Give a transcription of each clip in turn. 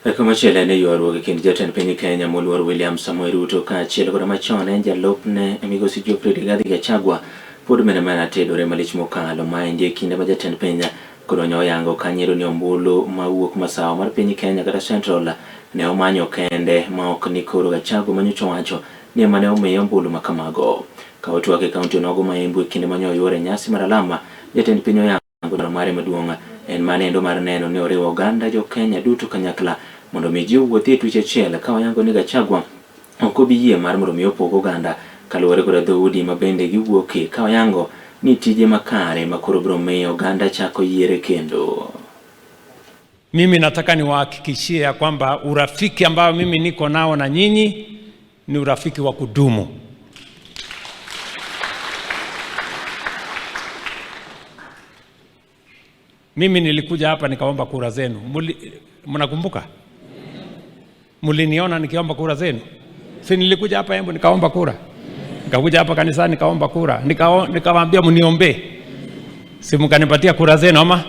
Komachielo en ywaruok e kind jatend piny Kenya moluor William Samoei Ruto kaachiel koda machon en jalupne migosi Geoffrey Rigathi Gachagua pod mene mana tedore malich mokalo. Maendi e kinde ma jatend piny koro nyo oyango kanyiero ni ombulu mawuok masawa mar piny Kenya kata Central ne omanyo kende ma ok ni koro Gachagua manyocha owacho ni ema ne omiye ombulu ma kamago. Ka otwak e kaunti onogo ma Embu e kinde ma nyo oyuore nyasi mar alama, jatend piny oyango dwaro mare maduong' en manendo mar neno ni oriwo oganda jo Kenya duto kanyakla mondo mi ji owuothi e twech achiel ka oyango ni Gachagua ok obi yie mar mondo mi opog oganda kaluwore koda dhoudi ma bende giwuokie ka oyango ni tije makare ma koro biro miyo oganda chako yiere kendo. Mimi nataka niwahakikishie ya kwamba urafiki ambao mimi niko nao na nyinyi ni urafiki wa kudumu. Mimi nilikuja hapa nikaomba kura zenu. Mnakumbuka? Mliniona nikiomba kura zenu? Si nilikuja hapa Embu nikaomba kura. Nikakuja hapa kanisani nikaomba kura. Nikawaambia mniombee. Si mkanipatia kura zenu ama?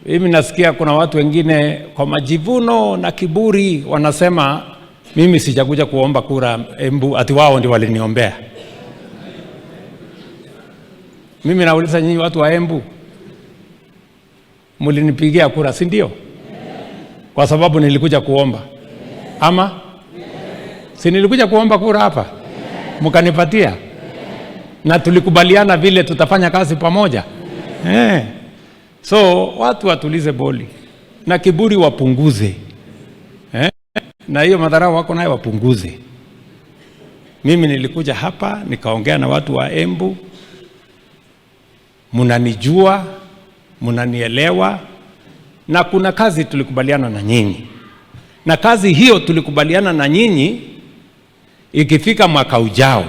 Mimi nasikia kuna watu wengine kwa majivuno na kiburi wanasema mimi sijakuja kuomba kura Embu, ati wao ndio waliniombea. Mimi nauliza nyinyi watu wa Embu, mlinipigia kura, si ndio? Kwa sababu nilikuja kuomba. Ama? Si nilikuja kuomba kura hapa? Mkanipatia? Na tulikubaliana vile tutafanya kazi pamoja. So watu watulize boli na kiburi wapunguze. Na hiyo madharau wako nayo wapunguze. Mimi nilikuja hapa nikaongea na watu wa Embu. Mnanijua, mnanielewa, na kuna kazi tulikubaliana na nyinyi. Na kazi hiyo tulikubaliana na nyinyi, ikifika mwaka ujao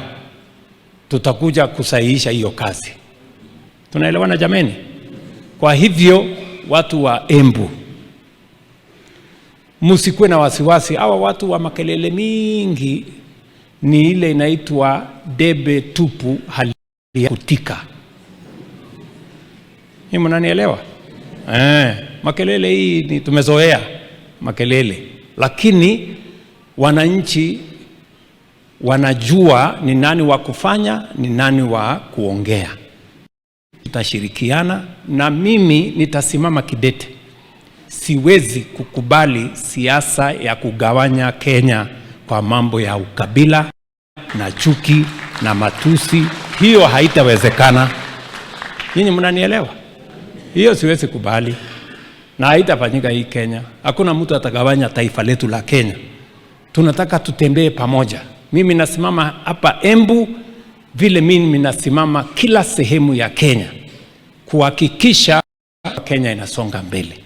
tutakuja kusahihisha hiyo kazi. Tunaelewana jameni? Kwa hivyo watu wa Embu msikuwe na wasiwasi. Hawa watu wa makelele mingi ni ile inaitwa debe tupu hali ya kutika. Ni mnanielewa? Makelele hii ni tumezoea makelele, lakini wananchi wanajua ni nani wa kufanya, ni nani wa kuongea. Tutashirikiana na mimi nitasimama kidete. Siwezi kukubali siasa ya kugawanya Kenya kwa mambo ya ukabila na chuki na matusi. Hiyo haitawezekana. Nyinyi mnanielewa? Hiyo siwezi kubali. Na haitafanyika hii Kenya. Hakuna mtu atagawanya taifa letu la Kenya. Tunataka tutembee pamoja. Mimi nasimama hapa Embu vile mimi nasimama kila sehemu ya Kenya kuhakikisha Kenya inasonga mbele.